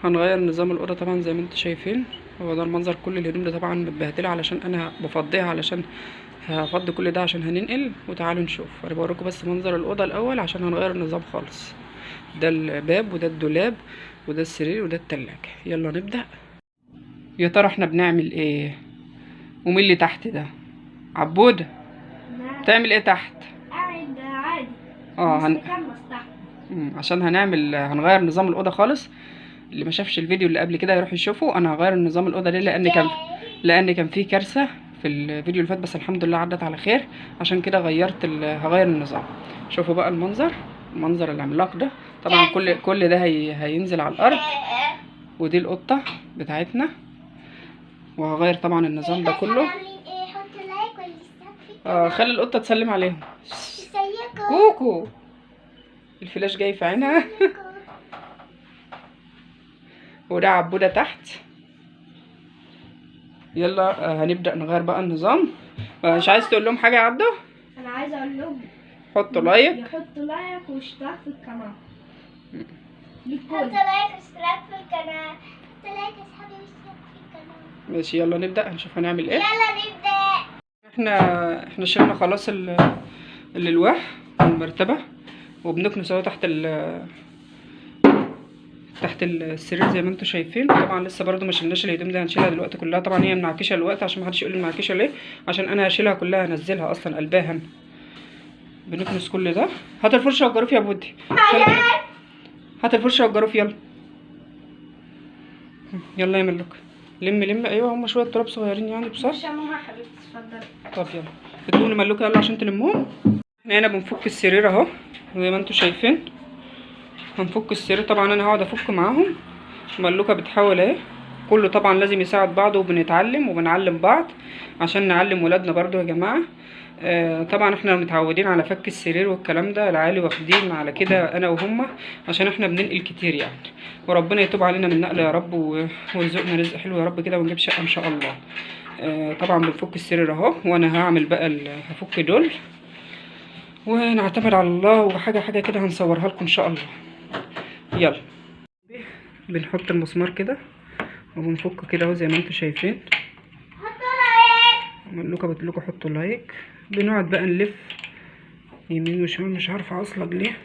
هنغير نظام الاوضة طبعا زي ما انتم شايفين. هو ده المنظر، كل الهدوم ده طبعا متبهدله علشان انا بفضيها، علشان هفضي كل ده عشان هننقل. وتعالوا نشوف، انا بوريكم بس منظر الاوضة الاول عشان هنغير النظام خالص. ده الباب وده الدولاب وده السرير وده التلاجة. يلا نبدأ. يا ترى احنا بنعمل ايه؟ ومين اللي تحت ده؟ عبودة بتعمل ايه تحت؟ قاعد عادي. تحت. عشان هنغير نظام الأوضة خالص. اللي ما شافش الفيديو اللي قبل كده يروح يشوفه. انا هغير نظام الأوضة ليه؟ لأن كان في كارثة في الفيديو اللي فات، بس الحمد لله عدت على خير، عشان كده هغير النظام. شوفوا بقى المنظر، المنظر العملاق ده. طبعا كل ده هينزل على الارض. ودي القطة بتاعتنا. وهغير طبعا النظام ده كله. خلي القطة تسلم عليهم. كوكو الفلاش جاي في عينها. وده عبوده تحت. يلا هنبدا نغير بقى النظام. مش عايز تقول لهم حاجة يا عبده؟ انا عايزه اقول لهم حطوا like، يحطوا like واشتراك في القناة. حطوا like واشتراك في القناة، حطوا like يا اصحابي واشتراك في القناة. ماشي يلا نبدا، هنشوف هنعمل ايه. يلا نبدا. احنا شلنا خلاص الالواح والمرتبة، وبنكنس اهو تحت السرير زي ما انتم شايفين. طبعا لسه برده ما شلناش الهدوم دي، هنشيلها دلوقتي كلها. طبعا هي منعكشه الوقت عشان ما حدش يقول لي منعكشه ليه، عشان انا هشيلها كلها، هنزلها اصلا قلباها. بنكنس كل ده. هات الفرشة والجاروف يا بودي، هات الفرشة والجاروف. يلا يلا يا ملوك، لم لم. ايوه هم شوية تراب صغيرين يعني بصراحة. ماشي يا ماما حبيبتي اتفضلي. طب يلا ادوني ملوكه يلا عشان تلموهم. احنا هنا بنفك السرير اهو زي ما انتم شايفين، هنفك السرير. طبعا انا هقعد افك معاهم، ملوكه بتحاول اهي. كله طبعا لازم يساعد بعضه، وبنتعلم وبنعلم بعض عشان نعلم ولادنا برضو يا جماعة. طبعا احنا متعودين على فك السرير والكلام ده، العالي واخدين على كده انا وهما، عشان احنا بننقل كتير يعني. وربنا يتوب علينا من النقل يا رب، ويرزقنا رزق حلو يا رب كده، ونجيب شقه ان شاء الله. طبعا بنفك السرير اهو، وانا هعمل بقى هفك دول، ونعتمد على الله، وحاجه حاجة كده هنصورها لكم ان شاء الله. يلا بنحط المسمار كده وبنفك كده اهو زي ما انتم شايفين. ملوكه بتقول لكم حطوا like. بنقعد بقى نلف يمين وشمال، مش عارفه اصلا ليه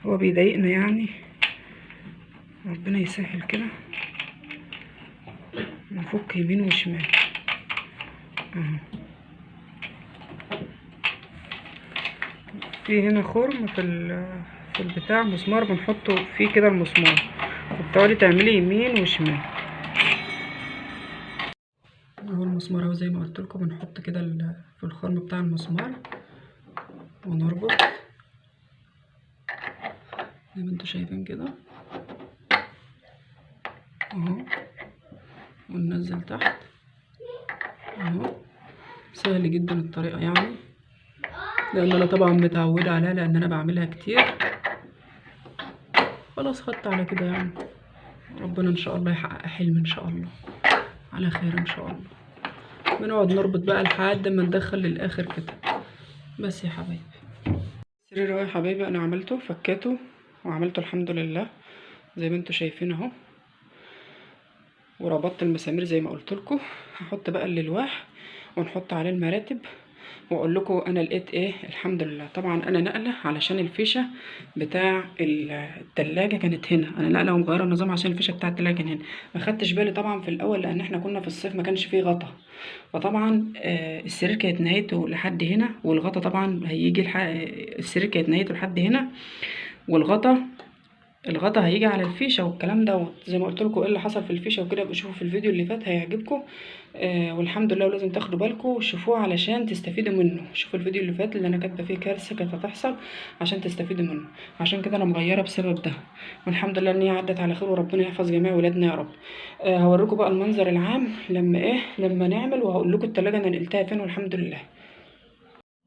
هو بيضايقنا يعني، ربنا يسهل كده. نفك يمين وشمال اهو. في هنا خرم في البتاع، مسمار بنحطه فيه كده المسمار، وبتقعدي تعملي يمين وشمال. اهو المسمار اهو زي ما قلت لكم، بنحط كده في الخرم بتاع المسمار ونربط زي ما انتم شايفين كده اهو، وننزل تحت اهو. سهل جدا الطريقة يعني، لان انا طبعا متعوده عليها، لان انا بعملها كتير. خلاص خدت على كده يعني. ربنا ان شاء الله يحقق حلم ان شاء الله على خير ان شاء الله. بنقعد نربط بقى لحد ما ندخل للاخر كده. بس يا حبايبي السرير اهو يا حبايبي، انا عملته، فكيته وعملته الحمد لله زي ما انتم شايفين اهو، وربطت المسامير زي ما قلت لكم. هحط بقى الالواح ونحط عليه المراتب، واقول لكم انا لقيت ايه الحمد لله. طبعا انا نقله علشان الفيشه بتاع التلاجة كانت هنا، انا نقله ومغيره النظام عشان الفيشه بتاع التلاجة كان هنا. ما خدتش بالي طبعا في الاول، لان احنا كنا في الصيف ما كانش فيه غطا، فطبعا السرير كانت نهايته لحد هنا، والغطا طبعا هيجي السرير كانت نهايته لحد هنا، والغطا الغطا هيجي على الفيشه والكلام ده، زي ما قلت لكم ايه اللي حصل في الفيشه وكده، ابقوا شوفوا في الفيديو اللي فات هيعجبكم. والحمد لله، ولازم تاخدوا بالكم وشوفوه علشان تستفيدوا منه. شوفوا الفيديو اللي فات اللي انا كاتبه فيه كارثة كانت هتحصل عشان تستفيدوا منه، عشان كده انا مغيرة بسبب ده. والحمد لله ان هي عدت على خير، وربنا يحفظ جميع ولادنا يا رب. هوريكم بقى المنظر العام لما ايه لما نعمل، وهقول لكم التلاجة انا نقلتها فين والحمد لله.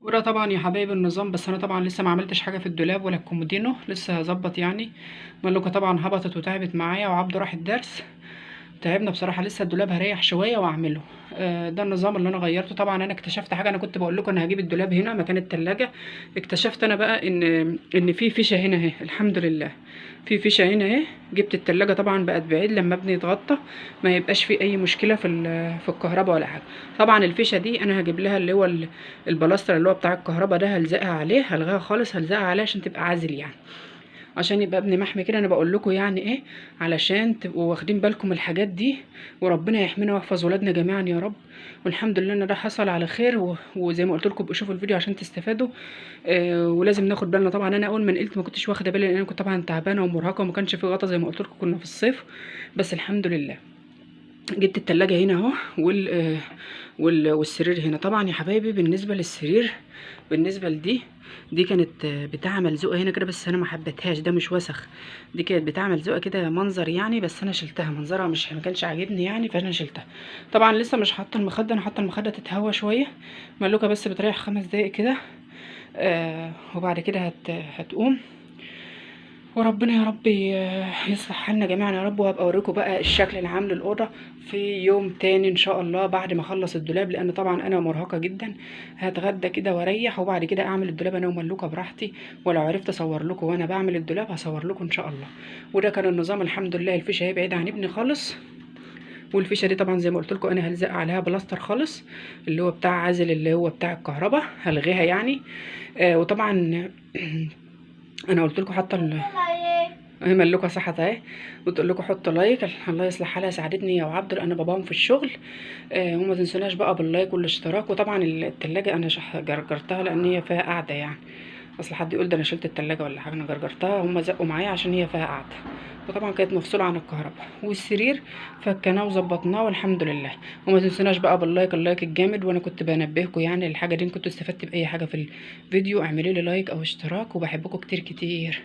وده طبعا يا حبايبي النظام، بس انا طبعا لسه ما عملتش حاجة في الدولاب ولا الكومودينو، لسه هظبط يعني. ملوكه طبعا هبطت وتعبت معايا، وعبده راح الدرس، تعبنا بصراحة. لسه الدولاب هريح شوية واعمله. ده النظام اللي انا غيرته. طبعا انا اكتشفت حاجة، انا كنت بقول لكم انا هجيب الدولاب هنا مكان التلاجة، اكتشفت انا بقى ان في فيشه هنا اهي، الحمد لله في فيشه هنا اهي. جبت التلاجة طبعا بقت بعيد، لما ابني يتغطى ما يبقاش في اي مشكلة في الكهرباء ولا حاجة. طبعا الفيشه دي انا هجيب لها اللي هو البلاستر اللي هو بتاع الكهرباء ده، هلزقها عليه، هلغيها خالص، هلزقها عليه عشان تبقى عازل يعني، عشان يبقى ابني محمي كده. انا بقول لكم يعني ايه علشان تبقوا واخدين بالكم الحاجات دي، وربنا يحمينا ويحفظ ولادنا جميعا يا رب. والحمد لله ان ده حصل على خير، وزي ما قلت لكم ابقوا شوفوا الفيديو عشان تستفادوا. ولازم ناخد بالنا. طبعا انا اول ما نقلت ما كنتش واخده بالي، لان انا كنت طبعا تعبانة ومرهقه وما كانش في غطا زي ما قلت لكم، كنا في الصيف. بس الحمد لله جبت التلاجة هنا اهو، والسرير هنا. طبعا يا حبايبي بالنسبة للسرير، بالنسبة لدي، دي كانت بتاعه ملزوقه هنا كده، بس انا ما حبيتهاش، ده مش وسخ، دي كانت بتاعه ملزوقه كده منظر يعني، بس انا شلتها، منظرها مش ما كانش عاجبني يعني، فانا شلتها. طبعا لسه مش حاطه المخدة، انا حاطه المخدة تتهوى شوية، ملوكه بس بتريح 5 دقايق كده، وبعد كده هتقوم. وربنا يا رب يصلح حالنا جميعا يا رب. وهبقى اوريكم بقى الشكل العام للاوضه في يوم تاني ان شاء الله بعد ما اخلص الدولاب، لان طبعا انا مرهقة جدا. هتغدى كده واريح، وبعد كده اعمل الدولاب انا وملوكه براحتي، ولو عرفت اصور لكم وانا بعمل الدولاب هصور لكم ان شاء الله. وده كان النظام الحمد لله. الفيشه اهي بعيدة عن ابني خالص، والفيشه دي طبعا زي ما قلت لكم انا هلزق عليها بلاستر خالص اللي هو بتاع عازل اللي هو بتاع الكهرباء، هلغيها يعني. وطبعا انا قلت لكم حاطه اهي ملوكه صحت اهي، وتقول لكم حطوا like. الله يصلح حالها، ساعدتني يا وعبد انا باباهم في الشغل. وما تنسوناش بقى بال like والاشتراك. وطبعا التلاجة انا جرجرتها لان هي فيها قاعدة يعني، اصل حد يقول ده انا شلت التلاجة ولا حاجة، انا جرجرتها، هم زقوا معايا عشان هي فيها قاعدة. وطبعا كانت مفصوله عن الكهرباء. والسرير فكناه وظبطناه والحمد لله. وما تنسوناش بقى بال like، ال like الجامد. وانا كنت بنبهكم يعني الحاجة دي، ان كنتوا استفدت باي حاجة في الفيديو اعملوا لي like او اشتراك، وبحبكم كتير كتير.